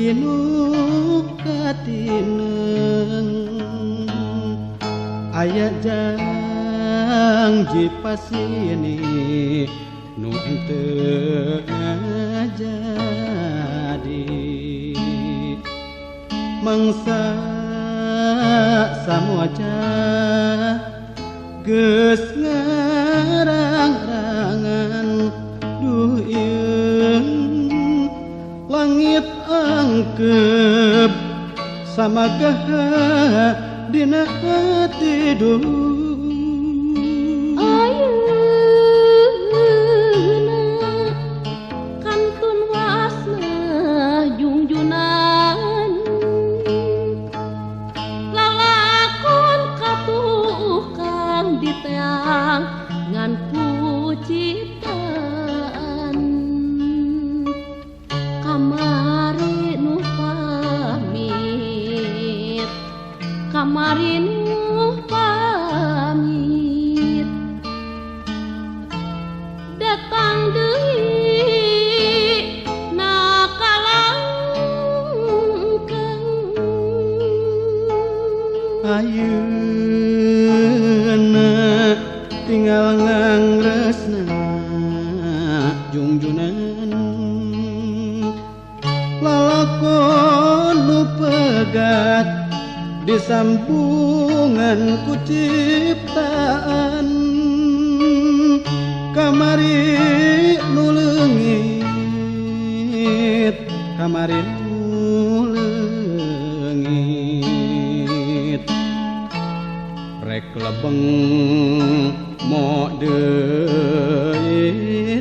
pinuh katineng aya janji pasini nu teu ngajadi mangsa samoja geus ngarang-rangan duh ieu langit angkep sama gaha dina hati duh ayeuna kantun wasna jungjunan lalakon katukang diteang ngan ku ciptaan kamari nu pamit kamari nu pamit datang deui na kalangkang ayeuna tinggal ngangresna jungjunan lalakon nu pegat disambungan ku ciptaan kamari nu leungit kamari nu leungit rek lebeng mo deui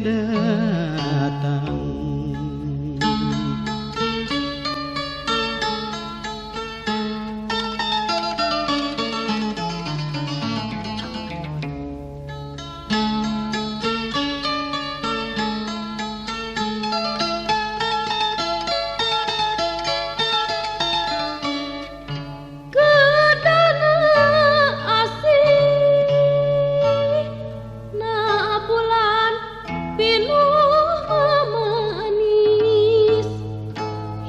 datang.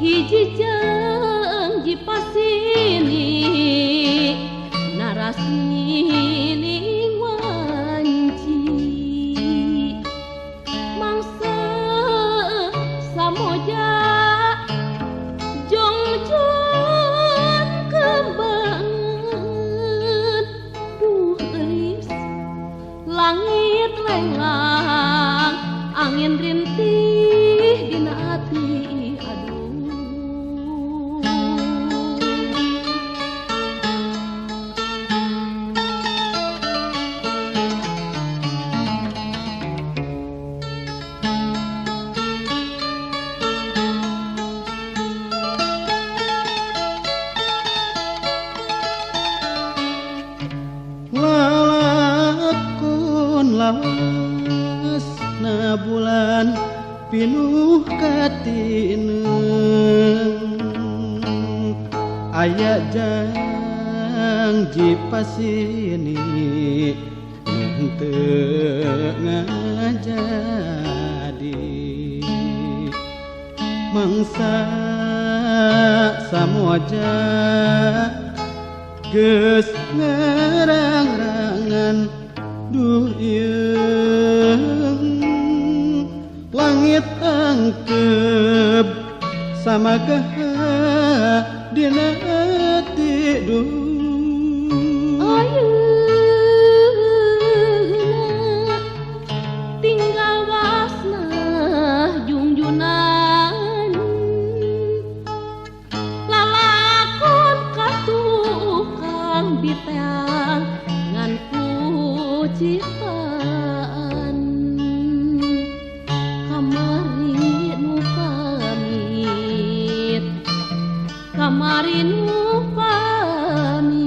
Hiji janji pasini narasining wanci mangsa samoja jongjon kembangan duh gelis langit lenglang angin rintih dina ati aduh. Lalakon lawas na bulan pinuh katineng aya janji pasini nu teu ngajadi mangsa samoja geus ngarang-rangan duh ieu langit angkep sama gaha dina ati duh ayeuna tinggal wasna jungjunan lalakon katukang diteang ngan ku ciptaan kamari nu pamit kamari nu pamit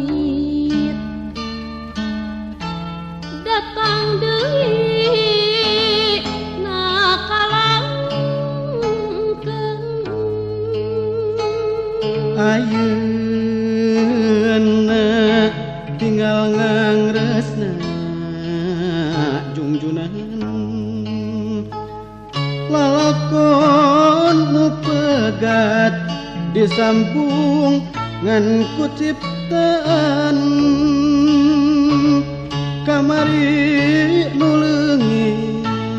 datang deui na kalangkang ayeuna tinggal ngangresna jungjunan lalakon nu pegat Disambung ngan ku ciptaan kamari nu leungit,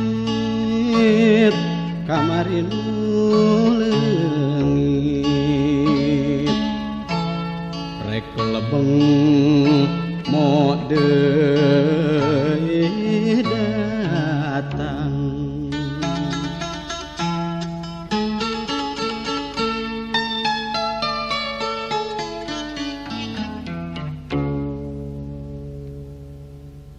kamari nu